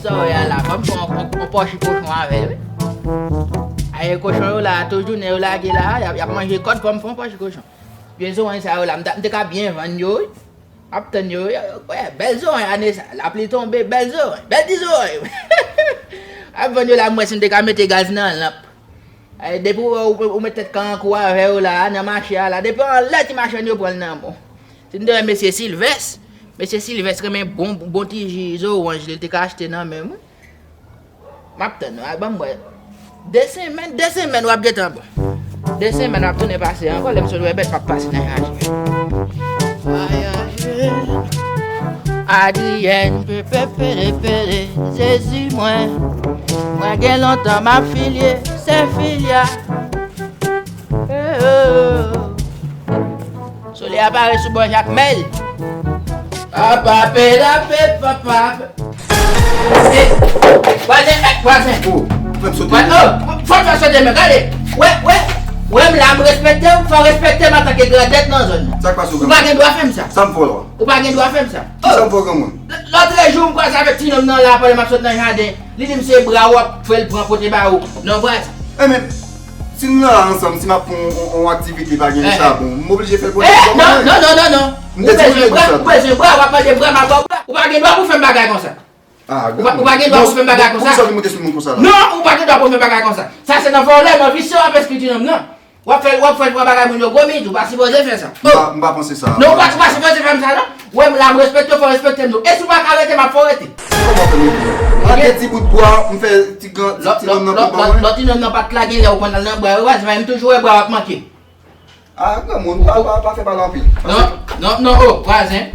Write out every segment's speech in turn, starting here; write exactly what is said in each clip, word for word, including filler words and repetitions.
Sa w wè a la, ban m fè yon, yon, yon pòchi kochon avè l, wi. Ay, kochon yo la, tout jounen yo lage la, y ap, y ap manje kòd, ban m fè yon pòchi kochon. Vye zoranj sa yo la, m ta, m te ka byen vann yo, wi. M ap tann yo, yo, yo, wè, bèl zoranj ane sa, lapli tonbe, bèl zoranj, bèl ti zoranj. Ap vann yo la, m wè si m te ka mete gaz nan lanp. Ay, depi w wè ou, ou met tèt kankou avè yo la, nan mache a la, depi anlè ti machann yo pran l nan men w. Si n te wè mesye Silvès, mesye Silvès renmen bon, bon ti ji zoranj li, li te ka achte nan men m, wi. M ap tann nou, al ban m wè. De senmenn, de senmenn w ap gentan bon. De senmenn w ap tounen pase ankò, lè m sot wè bèt m ap pase nan raje. Adrienne, pepe pele pele, Jezi mwen. Mwen gen lontan m ap filye, se filya. Eh, oh. Solèy a parèt sou bò Jakmèl. Papa, pela, pe, papa. Eh, vwazen, eh, vwazen. Oh, fè m sote. Vwa-, oh, fò m fè sote men, gade. Wè, wè, wè m la, m respekte w, fò w respekte m antanke grandèt nan zòn nan. Sa k pase w, granmoun? Ou pa gen dwa fè m sa. Sa m fè w la? Ou pa gen dwa fè m sa. Ki sa m fè w, granmoun? L-, lòtrejou, m kwaze avèk ti nonm nan la, pandan m ap sot nan jaden. Li di m se bra w ap fè l pran pote ba ou. Non, vwazen. Eh, men, si nou la ansanm, si m ap fè yon, yon, yon aktivite, pa gen chabon, m oblije fè l pote l ban mwen. Eh, non, non, non, non, non. M te di w pou sa. Ou bezwen bra, ou bezwen bra, w ap mande bra, m ap ba w bra. Ou pa gen dwa pou fè m bagay konsa. Ah, ou pa, ou pa gen dwa pou fè m bagay konsa. Poukisa w vin monte sou moun konsa la? Non, ou pa gen dwa pou fè m bagay konsa. Sa se nan vòlè, nan visye w ap enskri ti nonm nan. W ap fè, w ap fè, w ap bagay moun yo gwo, men w pa sipoze fè sa. M pa, m pa panse sa. Non, ou pa, ou pa sipoze fè m sa, non. Ou wè m la, m respekte w, fò w respekte m tou. E si w pa ka rete, m ap fè w rete. Kòman fè m rete? Lage ti bout bwa, m fè ti gran, ti, ti nonm nan pran ban mwen. Lòt ti nonm nan pa t la, gen lè ou konn al nan bra yo, vwazen, men m toujou wè bra w ap manke. Ah, granmoun, pa, pa, pa fè pale anpil. Non, non, non, oh, vwazen.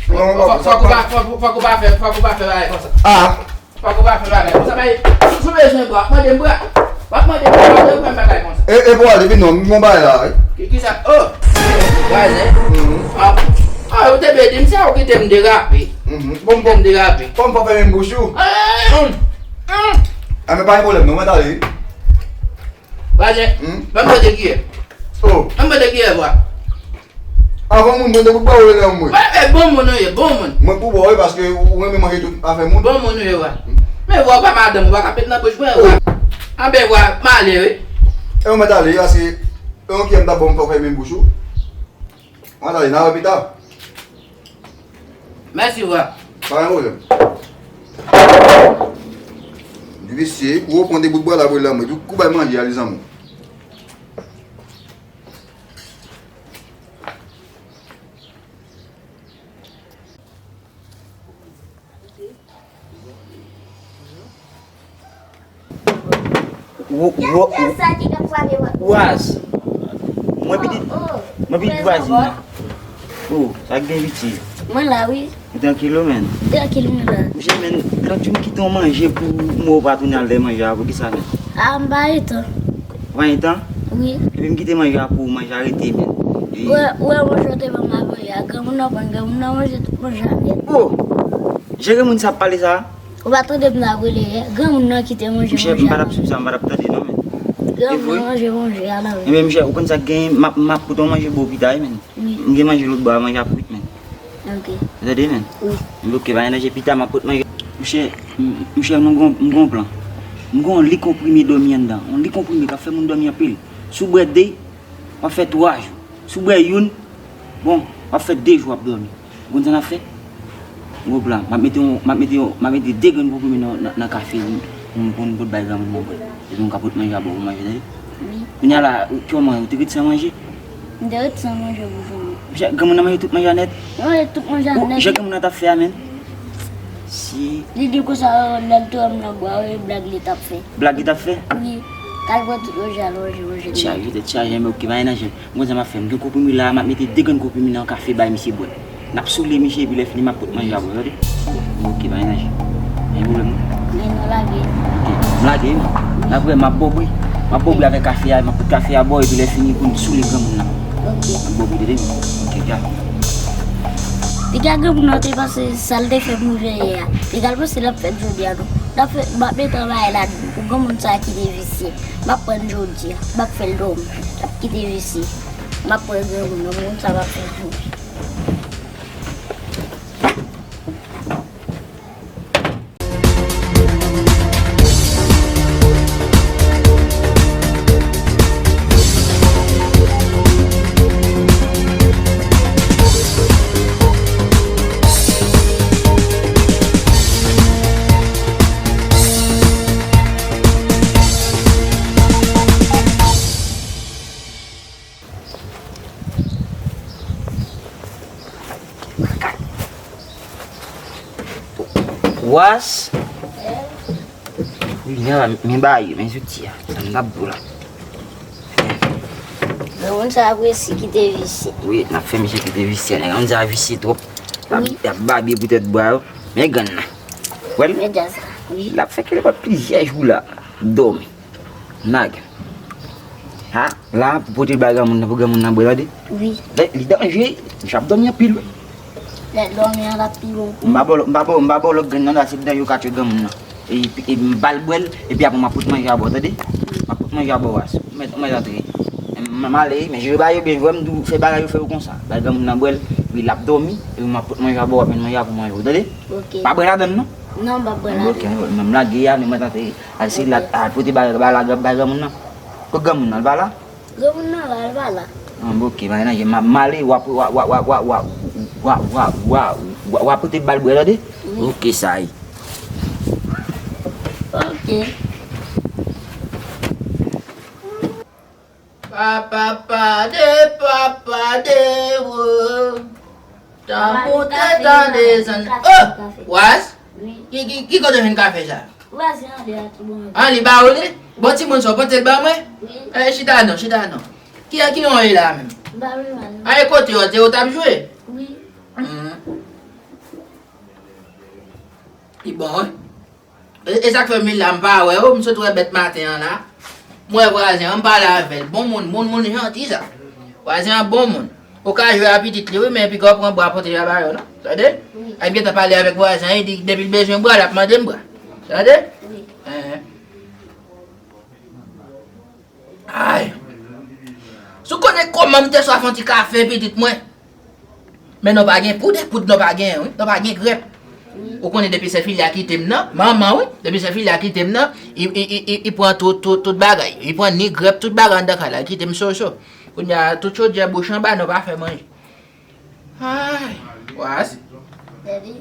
Fòk, fòk ou pa, fòk, fòk ou pa fè, fòk ou pa fè bagay konsa. Ah. Fòk ou pa fè bagay konsa, bay, si w bezwen bra, w ap mande m bra. W ap mande m bra, w ap fè m bagay konsa. E, e, bon, ale, vin non, m gon bagay la, wi. Ki, ki sa? Oh! Vwazen. Mhm. Ah, ah, ou te vle di m sa, ou kite m derape. Mhm. Bon, bon. Kite m derape. Fò m pa fèmen bouch ou. Ah, hum, hum. Ah, men pa gen pwoblèm, non, mwen t ale, wi. Vwazen, hmm? Ban m tande kiyè. Oh. Ban m tande kiyè, vwa. Avan moun pran de bout bwa, ou rele mwen. Wè, e bon moun ou ye, bon moun. Mwen pou bò, wi, paske ou renmen manje tout afè moun. Bon moun ou ye, vwa. Hmm. Men vwa, ou pa madanm, ou pa ka met nan bouch mwen, vwa. Oh. Anben, vwa, m ale, wi. E ou mèt ale, paske e yon kiyè m ta ba w, m fè w fèmen bouch ou. Mwen ale, n a wè pita. Mèsi, vwa. Pa gen pwoblèm. Li visye, ou pran de bout bwa la pou l lanmou, epi kou bay manje a, li zanmi w. Wo, wo, wo. Waz. Mwen pitit, mwen pitit vwazin nan. Oh, sa k gen piti? Mwen la, wi. Ou trankil ou, menn? Trankil, mwen la. Monchè, menn, lòt jou m kite yon manje pou mwen, ou pa tounen al dèyè manje a, poukisa, menn? A, m pa gen tan. Ou pa gen tan? Wi. Epi m kite manje a pou ou, manje a rete, menn. Ou wè, ou wè manje w te ban m avan yè a, granmoun nan pran, granmoun nan manje tout manje a nèt. Oh! Jan granmoun sa ap pale sa? Ou pa tande m t ap rele yè? Granmoun nan kite manje, manje a. Monchè, m pa t ap swiv sa, m pa t ap tande non, menn. Granmoun nan manje manje a nan. Ebyen, monchè, ou konn sa k genyen, m ap, m ap pote yon manje ba w pita, wi, menn. Wi. M gen manje lòt bò a, manje ap kwit, menn. Ok. Ou tande, menn? Wi. Ok, pa gen danje, pita m ap pote manje. Monchè, m, monchè, m gon, m gon plan. M gon lit konprime dòmi anndan. Yon lit konprime k ap fè moun dòmi anpil. Si w bwè de, w ap fè twa jou. Si w bwè youn, bon, w ap fè de jou w ap dòmi. Ou konn sa n ap fè? M gon plan. M ap mete yon, m ap mete yon, m ap mete de grenn konprime nan, nan, nan kafe pou, pou, pou n pot bay granmoun nan bwè. Epi m ka pot manje a ba w pou manje, tande? Wi. Kounye a la, ou, kòman, ou te ret san manje? M te ret san manje pou jounen. Monchè, granmoun nan manje tout manje a nèt. Li manje tout manje a nèt. Ou, jan granmoun nan t ap fè a, menn. Si. Li di konsa, lè l te wè m nan bwa, e blag li t ap fè. Blag li t ap fè? Wi. Kal pran tout manje a, l manje, manje li. Chaje, tèt chaje, men ok, pa gen danje. M konn sa m ap fè. M gen konprime la, m ap mete de grenn konprime nan kafe bay misye bwè. N ap soule misye, epi lè fini, m ap pot manje a bwè, tande? Ok, pa gen danje. Pa gen pwoblèm, non. Men nou lage. Ok, m lage, wi. N ap wè, m ap ba w bri. M ap ba w bri avèk kafe a, m ap pot kafe a ba w, epi lè fini, pou n soule granmoun nan. Ok. M ap ba w bri, tande? Ok, dja. Piga granmoun nan te panse sa l te fè move yè a. Piga l panse l ap fè l jodi a, non. L ap fè, m ap mete anba l ladan pou granmoun sa a kite visye. M ap pran l jodi a. M ap fè l dòmi. L ap kite visye. M ap pran granmoun nan, moun sa m ap fè l jodi. Was. Wi, men, men ba yo, men zouti a. Sa m t ap di w la. Granmoun sa ap resi kite visye. Wi, n ap fè misye kite visye. Nèg granmoun sa visye twòp. L ap, wi, l ap babye poutèt bwa yo. Men grann nan. Wè l? Men djaz la. Wi. L ap fè kèlebòt plizyè jou la. Dòmi. Nag. Ha, la, pou pote bay granmoun nan, pou granmoun nan bwè, tande? Wi. Lè, li danje, misye ap dòmi anpil, wi. Lè l dòmi an, l ap pi bon pou. M pa ba w, m pa ba w, m pa ba w lòt grenn nan, la, se danje w ka tchwe granmoun nan. E, e m ba l bwè l, epi apre m ap pot manje a ba w, tande? M ap pot manje a ba w, was. Ou mèt, ou mèt antre. M, m ale, men jere bagay yo byen, jwe m di w, fè bagay yo fè yo konsa. Bay granmoun nan bwè l, epi l ap dòmi, epi m ap pot manje a ba w, ap vin manje a pou manje w, tande? Ok. Pa bwè ladann, non? Non, m pa bwè ladann. Ok, men m lage a, men mwen tante, al si la, al pote bagay, bagay la, bay granmoun nan. Kot granmoun nan, l pa la? Granmoun nan la, l pa la. Ah, bon, ok, bagay nan, m ap male, w ap, w ap, w ap, w ap, w ap, w ap, w ap, w ap, w ap, w ap, w ap pote bal bwè, tande? Wi. Ok, sa ye. Ok. Papa pa de, papa de, wo. Tankou tèt an desann. Oh! Was? Wi. Ki, ki, ki kote w jwenn kafe sa? Vwazen an de a ki bon. Ah, li ba ou li? Bon, timoun sa, w pote l ban mwen? Wi. Eh, chita non, chita non. Ki a ki yon e la menm? M pa vle mal. Ah, e kote w te, w t ap jwe? Wi. Hmm. Li bon, wi. E, e sa k fè m vin la, m pa wè w, m sot wè bèt maten an la. M wè vwazen an, m pale avè l. Bon moun, moun, moun janti sa. Vwazen an bon moun. Ou ka jwe a pitit li, wi, men piga w pran bwa pote a ba yo, non. Tande? Wi. Ay, m gentan pale avèk vwazen an, li di depi l bezwen bwa, l ap mande m bwa. Tande? Wi. Enhen. Ay. Si w konnen kòman m te swaf yon ti kafe, pitit mwen. Men nou pa gen poud, poud nou pa gen, wi. Nou pa gen grèp. Ou konnen depi sè Filya kite m nan, manman, wi. Depi sè Filya kite m nan, li, li, li, li, li pran tout, tout, tout bagay. Li pran ni grèp, tout bagay anndan kay la. Li kite m cho, cho. Kounye a, tout chodyè bouch anba, nou pa fè manje. Ay, was. Daddy.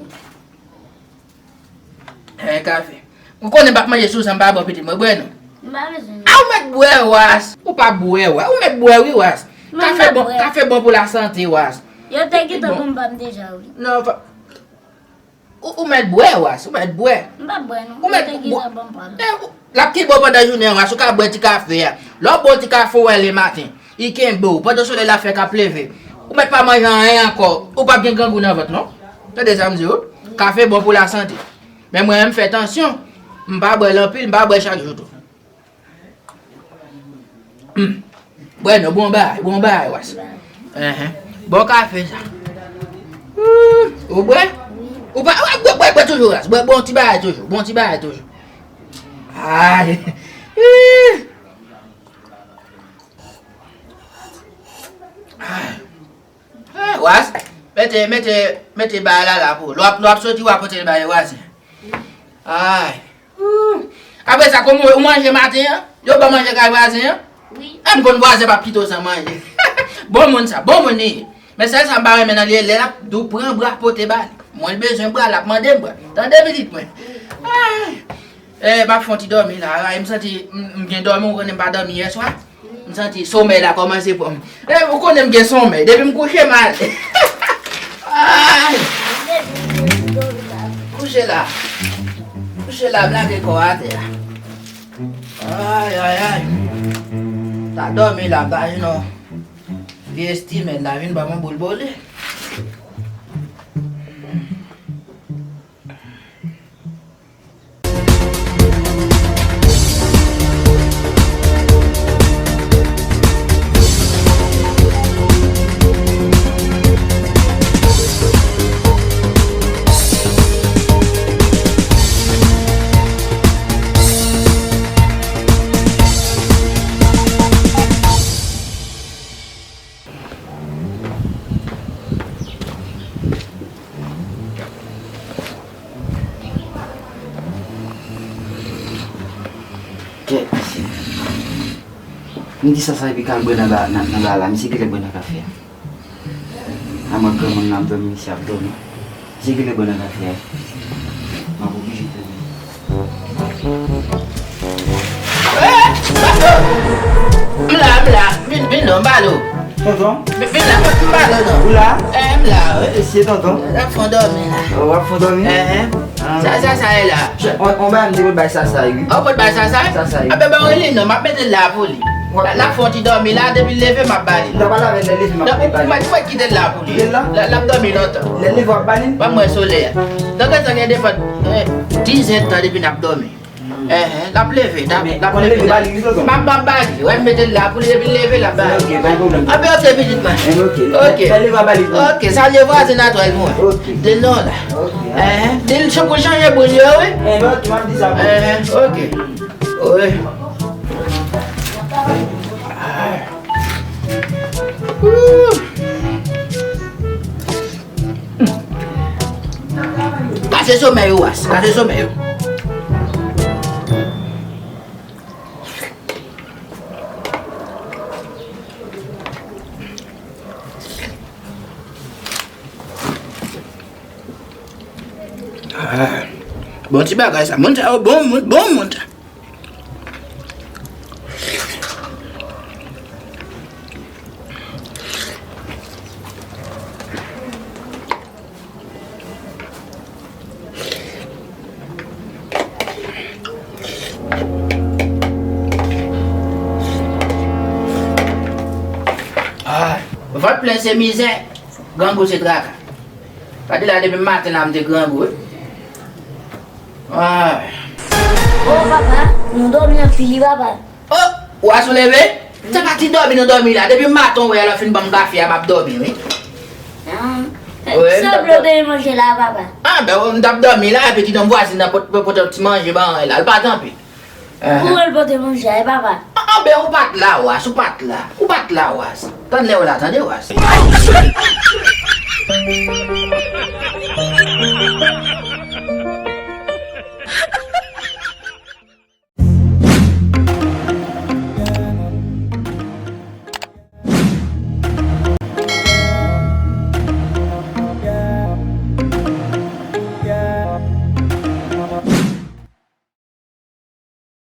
Eh, kafe. Ou konnen m p ap manje sou sa, m pa ba w pitit mwen bwè, non. M pa bezwen, non. A, ou mèt bwè, was. Ou pa bwè, was. Ou mèt bwè, wi, was. Mwen m p ap bwè. Kafe bon, kafe bon pou lasante, was. Yo te gentan ban m pa m deja, wi. Non, fa-, ou, ou mèt bwè, was. Ou mèt bwè. M p ap bwè, non. Ou mèt bwè. Yo te gentan ban m pa m. Eh, ou, l ap kenbe w pandan jounen an, was. Ou ka bwè ti kafe a. Lè w bwè ti kafe, ou wè le maten. Li kenbe w. Pandan solèy la fèk ap leve. Ou mèt pa manje anyen ankò. Ou p ap gen grangou nan vant, non. Tande sa m di w? Kafe bon pou lasante. Men mwen menm, m fè tansyon. M pa bwè l anpil, m pa bwè chak jou tou. Hmm. Bwè non, bon bagay, bon bagay, was. Enhen. Bon kafe sa. Hmm. Ou bwè? Ou pa, bwè, bwè, bwè toujou, was. Bwè, bon ti bagay toujou, bon ti bagay toujou. Ay. Ih. Ay. Eh, was, mete, mete, mete bagay la la pou ou. Lè w ap, lè w ap soti, w ap pote l bay vwazen. Ay. Ooh. Apre sa, kòman ou manje maten an? Yo ba w manje kay vwazen an? Wi. Eh, m konn vwazen p ap kite w san manje. Bon moun sa, bon moun li ye. Men sèl sa m pa renmen nan li, lè l ap di w pran bra pote ba li. Mwen l bezwen bra, l ap mande m bra. Tande pitit mwen. Ay. Eh, m ap fè yon ti dòmi la. Ay, m santi m, m gen dòmi, ou konnen m pa dòmi yè swa. M santi somèy la kòmanse pran m. Eh, ou konnen m gen somèy. Depi m kouche, m ale. Ay. Kouche la. Kouche la, m lage kò a atè a. Ay, ay, ay. Ta dòmi la, m ta jwenn yon vye estimèn la vin ban m yon boul bole. Kèt mesye. M di sa, sa epi k al bwè nan ba, nan, nan ba la. Misye genlè bwè nan kafe a. A mwen granmoun nan ap dòmi, misye ap dòmi. Misye genlè bwè nan kafe a. M ap oblije tounen. Eh! M la, m la. Vin, vin non, m pale w. Tonton? Vin la, pot m pale non. Ou la? Eh, m la, wi. Mesye, tonton. N ap fè yon dòmi la. Oh, w ap fè yon dòmi? Eh, eh. Ah. Sa, sa, sa e la. On, on bagay m te pot bay Sasa, wi. Oh, pot bay Sasa? Sasa, wi. A, ben, ben, rele non, m ap mete l la pou li. L ap fè yon ti dòmi la, depi l leve, m ap ba li. Ou ta pale avè l, lè l leve, m ap ba li. Ou mèt kite l la pou li. Kite l la? L ap dòmi lontan. Lè l leve, w ap ba li? Ban m wè solèy a. Nan kèk tan, gen defann, eh, diz èdtan depi n ap dòmi. Enhen, l ap leve, l ap, l ap leve. M ap, m ap ba li, wè, m mete l la pou li, depi l leve, l ap ba li. Ok, pa gen pwoblèm. Anben, ok, pitit mwen. Ok. Ok. Lè l leve, w ap ba li. Ok, salye vwazen atò l pou mwen. Ok. Di l non la. Ok. Enhen, di l pou l chanje boul yo, wi. Enben, ok, m ap di sa pou li. Enhen, ok. Wi. Ooh. Kase somèy ou, Was, kase somèy ou. Ah, bon ti bagay sa. Moun sa yo bon moun, bon moun sa. Ah, vant plen se mizè, grangou se traka. Gade la, depi maten la, m te grangou, wi. Ah. Oh, papa, nou dòmi anpil, wi, papa. Oh, ou a souleve? Se pa ti dòmi nou dòmi la. Depi maten, ou wè, lè w fin ban m kafe a, m ap dòmi, wi. Ah. Wi, m t ap dòmi. Sa w vle w te manje la, papa? Ah, ben, m t ap dòmi la, epi ti nonm vwazin nan pot, pot, pot ti manje ban mwen la. L pa t anpil. Ou wè l pote manje a, e papa? Ah, ah, ben, ou pa t la, Was, ou pa t la. Ou pa t la, Was. Tann lè w la, tande, Was.